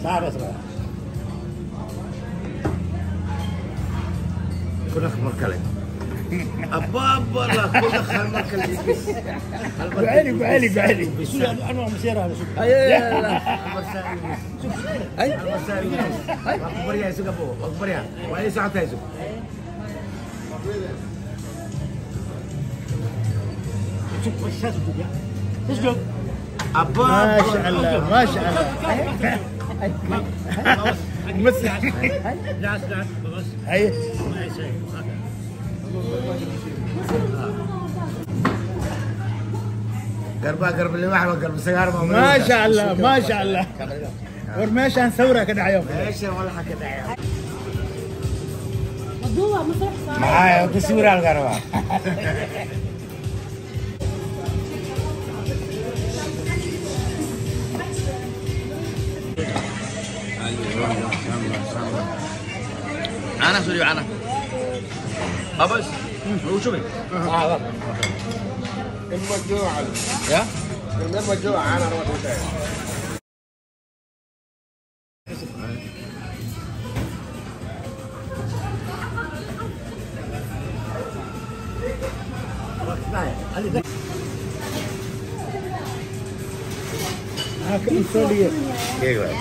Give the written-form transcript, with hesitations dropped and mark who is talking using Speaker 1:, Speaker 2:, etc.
Speaker 1: Saar saar.
Speaker 2: Ku dhaq mar kale. Ababa la ku dhaq hal mar kale bis.
Speaker 1: Ku celi, ku celi, ku celi. Anuu maseer hada sug.
Speaker 2: Ay, waa ku baryaa, sug abo, waa ku baryaa, waa ii socotahay, sug.
Speaker 1: Sug saas u ya. Sug.
Speaker 2: Ababa.
Speaker 1: ما شاء الله ما شاء الله. مس نعس نعس بس. هي
Speaker 2: Garba garba libax waa garba sagaar baa.
Speaker 1: ما شاء الله ما شاء الله. War meeshaan sawira ka dhacayo.
Speaker 2: Meesha walaxa ka dhacaya.
Speaker 3: Maduuba ma soo xisaaray?
Speaker 2: Maxaa ku sawira laga rabaa?
Speaker 4: Caanaha soo dhiib, caanaha abas lagu shubay ya.
Speaker 1: Soo dhige.
Speaker 2: Keeg waay.